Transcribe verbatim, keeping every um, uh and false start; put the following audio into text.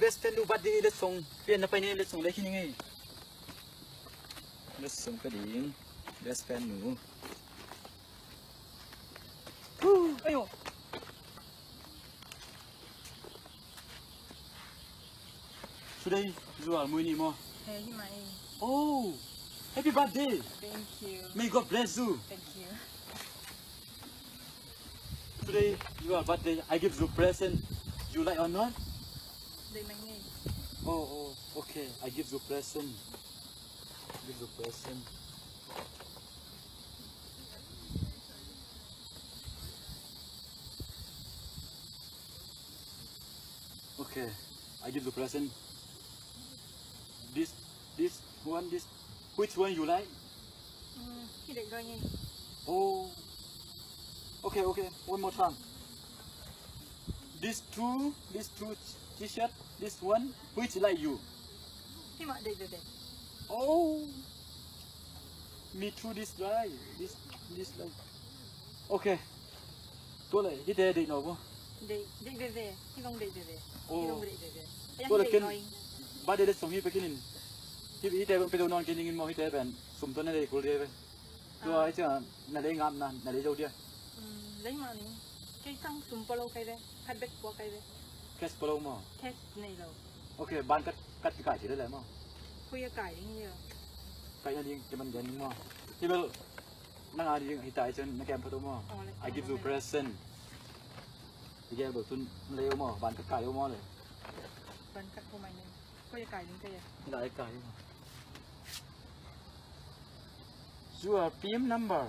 Best friend nu birthday letsong pian na pai ni, letsong le khin ing ei. Letsong ka ding. Best friend nu. Ayo. Today you are mui ni mo. Hey, hi mai. Oh, happy birthday. Thank you. May God bless you. Thank you. Today you are birthday. I give you present. You like or not? They make me. Oh, oh, okay. I give you present. Give you present. Okay, I give you present. This, this one, this. Which one you like? Mm, he like going in. Oh. Okay, okay. One more time. This two, this two t-shirt, this one. Which like you? He might like the best. Oh. Me too, this like, this, this like. Okay. Tua le, hite deih no bo. Deih, deih veve. Hi zong deih veve. Oh. Hi zong deih veve. Tua le ken, birthday letsong hi pe kinin. Hi, hite pen pe do non kinin mo, hite pen sum to na deih kul dia ve. Tua hi cia na lei ngam na, na lei zo dia. Hmm, lei ma ni. Kei sang sum polo kai ve. Khat bek pua kai ve. Cash polo mo. Cash nei lo. Okay, ban kat, kat kai ci le le mo. Kui a kai ding dia. Kai na ding, ke man gen ding mo. Hi bel, nang a ding, hi tai cen, na kem phato mo. Oh, le, I give you present. Hi gel bel tun, lei mo, ban kat kai mo le. Ban kat ko mai nei. Ko ya kai ning ka ya. Lai kai. Your P M number.